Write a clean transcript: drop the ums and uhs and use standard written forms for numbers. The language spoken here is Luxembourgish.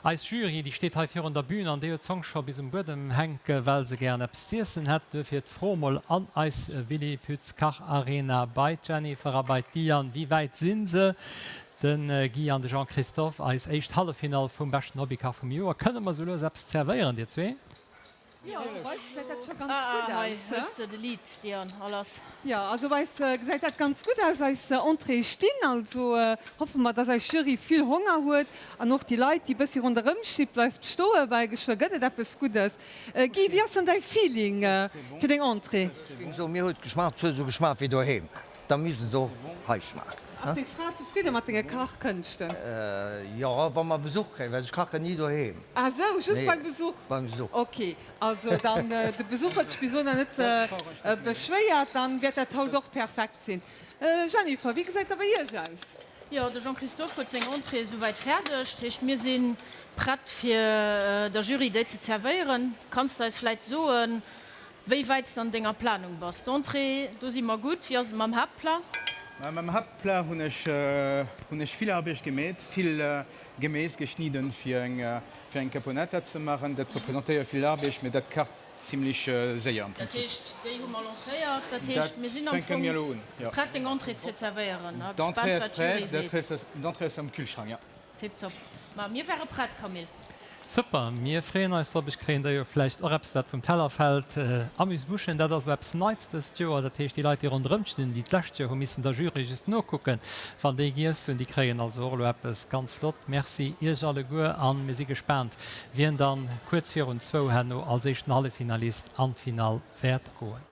Eis Jury, déi steet hei virun der Bühn an déi huet d'Zong scho bis um Buedem hänke well se gären eppes z'iessen hätt. Duerfir d'Fro mol an eis Willy Pütz Kacharena bei d'Jennifer a bei d'Diane, Wéi wäit si se? De Guy an de Jean-Christophe, eis éischt Halleffinall vum beschten Hobbykach vum Joer. Kënne mer sou lues eppes zerwéieren, dir zwee? Jo, also bei eis gesäit dat scho ganz gutt Ah, hei aus. hues de de Lead, Diane, a lass. Jo, also bei eis gesäit dat ganz gutt aus. Eis Entréeë stinn, also hoffe mer, dass eis Jury vill Honger huet an och déi Leit, déi bëssi ronderëm sti, bleift stoe well geschwë gëtt et eppes Guddes. Guy, wéi ass dann däi Feeling fir deng Entrée? Ech géing soen, mir huet geschmaacht, et huet esou geschmaacht wéi doheem. Da misst et och hei schmaachen. Ass deng Fra zefridde mat denge Kachkënschten? Jo, wa mer Besuch kréien, well ech kachen ni doheem. Ah sou, just beim Besuch? Beim Besuch. Ok, also dann, de Besuch huet sech bis elo nach net beschwéiert, dann wäert dat haut och perfekt sinn. Jennifer, wéi gesäit da bei iech aus? Jo, de Jean-Christophe huet seng Entrée esouwäit fäerdeg, dat heescht mir si prett fir der Jury déi ze zerwéieren. Kanns de eis vläit soen, Wéi wäit s de an denger Planung bass? D'Entrée, do si mer gutt. Wéi ass et mam Haaptplat? Mam Haaptplat hunn ech hunn ech vill Aarbecht gemeet, vill Geméis geschnidden fir eng fir eng Caponata ze maachen. Dat representéiert vill Aarbecht, mee dat kacht zimlech séier am Dat Prinzip. heescht, déi hu mer lancéiert. Dat heescht, Dat mir sinn am fänke Fong mir elo un, jo. prett deng Entrée ze zerwéieren. A D'Entrée gespaant, ass wat d'Jury prett, seet. d'Entrée ass am Kühlschrank, jo. Tiptop. Ma mir ware prett, Camille. Super, mir freeën eis drop. Ech kréien da jo vläicht och eppes wat vum Teller fält. Amuse-bouchen, dat ass elo eppes Neits dëst Joer. Dat heescht déi Leit déi ronderëm stinn, déi d'lescht Joer hu missen der Jury just nokucken, wann déi giess hunn, déi kréien also och elo eppes. Ganz flott. Merci iech alleguer an mir si gespaant wien dann kuerz virun zwou herno als éischten Halleffinalist an d'Finall wäert goen.